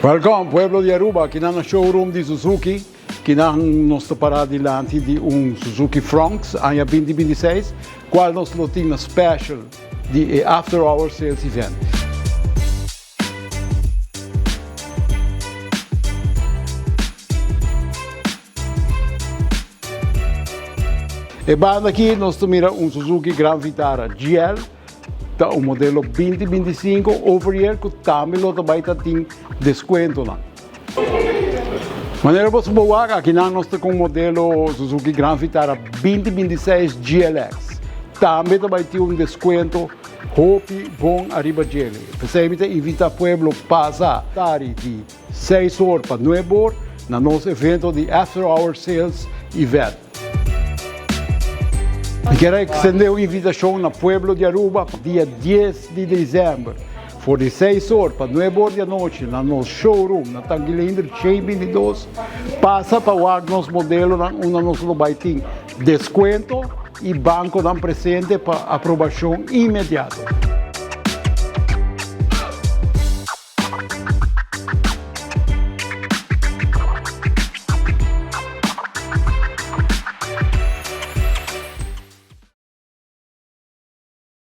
Welcome pueblo di Aruba, aki nan na showroom di Suzuki, ki nan nos ta para dilanti di un Suzuki Fronx aña 2026, cual nos lo tin na special di e After Hour Sales Event. E banda aki nos ta mira un Suzuki Grand Vitara GL, ta un modelo 2025 overyear ku tambe lo ta bai ta tin deskuentonan. Manera boso por wak akinan nos ta ku un modelo Suzuki Grand Vitara 2026 GLX. Tambe ta bai tin un deskuento hopi bon ariba djele. P'esei mi ta invita pueblo pasa tari di Seis or pa nuebe or na nos evento di After Hour Sales Event. Mi kier a extende un invitacion na pueblo di Aruba pa dia dies di december for di seis or pa nuebe or di anochi na nos showroom na Tanki Leendert 122. Pasa pa wak nos modelonan unda nos lo bay tin descuento y banconan presente pa aprobacion inmediato.